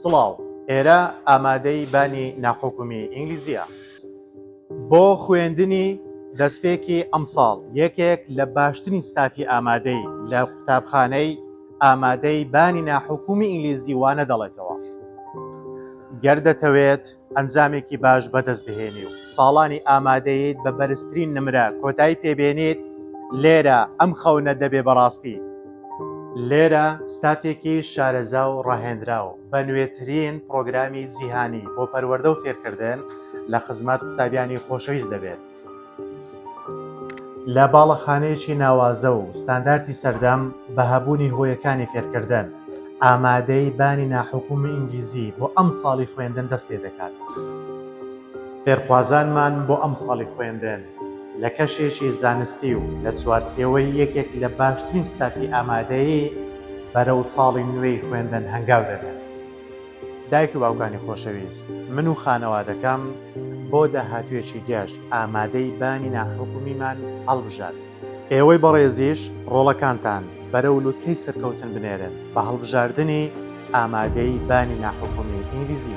سڵاو، ئێرە ئامادەی بانی ناحوکمی ئینگلیزییە. بۆ خوێندنی دەستپێکی ئەمساڵ یەکێک لە باشترین ستافی ئامادەی لە قوتابخانەی ئامادەی بانی ناحکومی ئینگلیزی وانە دەڵێتەوە. گەر دەتەوێت ئەنجامێکی باش بەدەست بهێنی و ساڵانی ئامادەیت بە بەرزترین نمرە کۆتایی پێبێنیت، لێرە ئەم خەونە دەبێ بەڕاستی. لێرە ستافێکی شارەزا و ڕاهێنراو بە نوێترین پڕۆگرامی جیهانی بۆ پەروەردە و فێرکردن لە خزمەت قوتابیانی خۆشەویست دەبێت. لە باڵەخانەیەکی ناوازە و ستاندارتی سەردەم بە هەبوونی هۆیەکانی فێرکردن، ئامادەی بانی ناحکومی ئینگلیزی بۆ ئەمساڵی خوێندن دەست پێدەکات. فێرخوازانمان بۆ ئەمساڵی خوێندن لە کەشێکی زانستی و لە چوارچێوەی یەکێک لە باشترین ستافی ئامادەیی بەرەو ساڵی نوێی خوێندن هەنگاو دەنێن. دایک و باوکانی خۆشەویست، من و خانەوادەکەم بۆ داهاتوویەکی گەش ئامادەی بانی ناحکومیمان هەڵبژارد. ئێوەی بەڕێزیش ڕۆڵەکانتان بەرەو لوتکەی سەرکەوتن بنێرن بە هەڵبژاردنی ئامادەی بانی ناحکومی ئینگلیزی.